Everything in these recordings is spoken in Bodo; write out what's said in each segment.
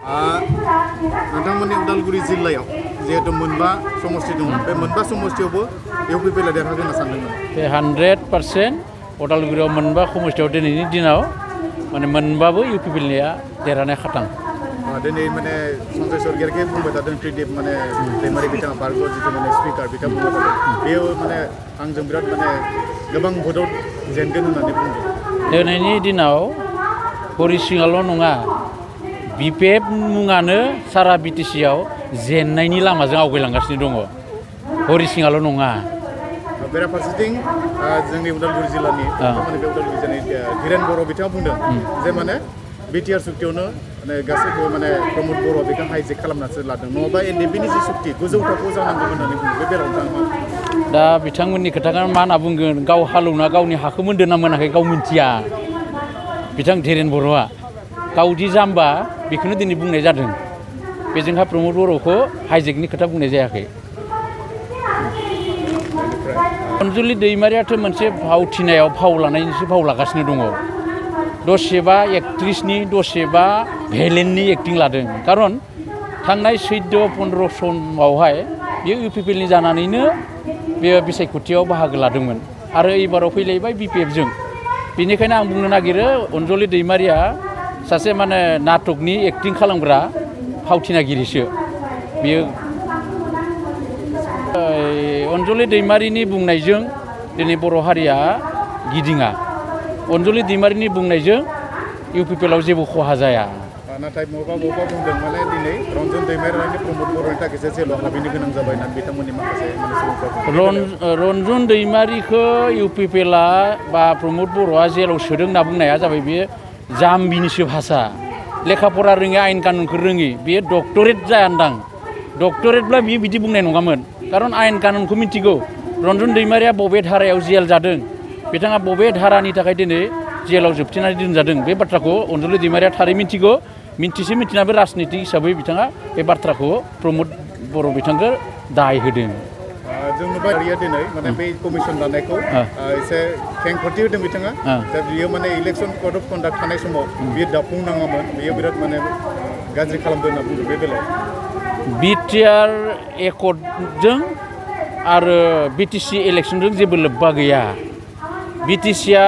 नोंथांमोननि उदालगुरि जिल्लायाव जिहेतु मोनबा समष्टि दङ बे मोनबा समष्टियावबो UPPL आ देरहागोन होनना सानदोंमोन। बे 100% उदालगुरियाव मोनबा समष्टियाव दिनैनि दिनाव माने मोनबाबो UPPLनिया देरहानाय खाथां। दिनै माने सन्जय सरगयारिया बुंबाय थादों त्रिदिप माने दैमारि बिथाङा बारग' जिथु माने स्पिकार बिथाङा बुंबाय थादों बेयो माने आंजों बिराद माने गोबां भटआव जेनगोन होननानै बुंदों। दिनैनि दिनाव हरिसिङाल' नङा BPF मुङानो सारा BTC आव जेननायनि लामाजों आवगायलांगासिनो दङ हरिसिङाल' नङा। बेराफारसेथिं जोंनि उदालगुरि जिल्लानि माने बे उदालगुरि जिल्लानि धीरेन बर' बिथाङा बुंदों जे माने BTR सुक्तियावनो माने गासैबो माने प्रमद बर' बेखौ हाइजेक खालामनासो लादों नङाबा NDP नि जि सुक्ति गोजौ थाखोआव जानांगौ होननानै बुङो बे बेलायाव नोंथाङा दा बिथांमोननि खोथाखौ मा होनना बुंगोन गाव हालौना गावनि हाखौ मोनदों ना मोनाखै गाव मिन्थिया बिथां धीरेन बर'आ गावदि जाम्बा बेखौनो दिनै बुंनाय जादों बेजोंहा प्रमद बर'खौ हाइजेकनि खोथा बुंनाय जायाखै। अनजुलि दैमारियाथ' मोनसे भावथिनायाव भाव लानायनिसो भाव लागासिनो दङ दसेबा एक्ट्रिसनि दसेबा भेलेननि एक्टिं लादों खारन थांनाय 14-15 समावहाय बेयो UPPLनि जानानैनो बेयो बिसायख'थियाव बाहागो लादोंमोन आरो एबाराव फैलायबाय BPF जों बेनिखायनो आं बुंनो नागिरो अनजुलि दैमारिया सासे माने नाटकनि एक्टिं खालामग्रा फावथिनागिरिसो बेयो अनजुलि दैमारिनि बुंनायजों दिनै बर' हारिया गिदिङा अनजुलि दैमारिनि बुंनायजों UPPL आव जेबो खहा जाया। नाथाय बबेबा बुंदों माने दिनै रन्जन दैमारिनि प्रमद बर'नि थाखायसो जेलाव हाबहैनो गोनां जाबाय होननानै बिथांमोननि माखासे सुबुंफोरा रन्जन दैमारिखौ UPPL आ बा प्रमद बर'आ जेलाव सोदों होनना बुंनाया जाबाय बेयो जाम्बिनिसो भाषा लेखा फरा रोङि आयेन कानुनखौ रोङि बेयो डक्टरेट जायान्दां डक्टरेटब्ला बियो बिदि बुंनाय नङामोन खारन आयेन कानुनखौ मिथिगौ रन्जन दैमारिया बबे धारायाव जेल जादों बिथाङा बबे धारानि थाखाय दिनै जेलाव जोबथेनानै दोनजादों बे बाथ्राखौ अनजुलि दैमारिया थारै मिथिगौ मिथिनाबो राजनितिक हिसाबै बिथाङा बे बाथ्राखौ प्रमद बर' बिथांखौ दाय होदों। जों नुबाय दिनै माने बे कमिसन दानायखौ एसे खेंफोरथि होदों बिथाङा दा बियो माने इलेक्सन कड अफ कन्डाक्ट थानाय समाव बियो दाफुंनाङामोन बियो बिराद माने गाज्रि खालामदों होनना बुंदों बे बेलायाव। BTR एकर्डजों आरो BTC इलेक्सनजों जेबो लोब्बा गैया। BTC आ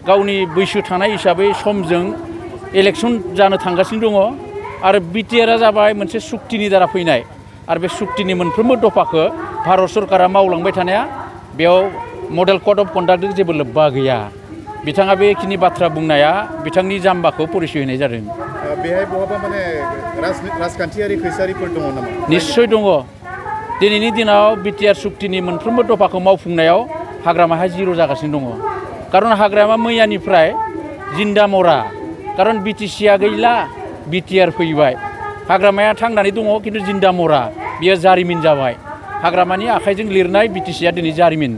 गावनि बैसो थानाय हिसाबै समजों इलेक्सन जानो थांगासिनो दङ आरो BTR आ जाबाय मोनसे सुक्तिनि द्वारा फैनाय आरो बे सुक्तिनि मोनफ्रोमबो दफाखौ भारत सरकारा मावलांबाय थानाया बेयाव मडेल कड अफ कन्डाक्टजों जेबो लोब्बा गैया बिथाङा बेखिनि बाथ्रा बुंनाया बिथांनि जाम्बाखौ परिचय होनाय जादों। बेहाय बहाबा माने राजखान्थियारि खैसारिफोर दङ नामा? निश्चय दङ दिनैनि दिनाव BTR सुक्तिनि मोनफ्रोमबो दफाखौ मावफुंनायाव हाग्रामाया जिर' जागासिनो दङ खारन हाग्रामा मैयानिफ्राय जिन्दा मरा खारन BTC आ गैला BTR फैबाय हाग्रामाया थांनानै दङ खिन्थु जिन्दा मरा बियो जारिमिन जाबाय हाग्रामानि आखाइजों लिरनाय BTC आ दिनै जारिमिन।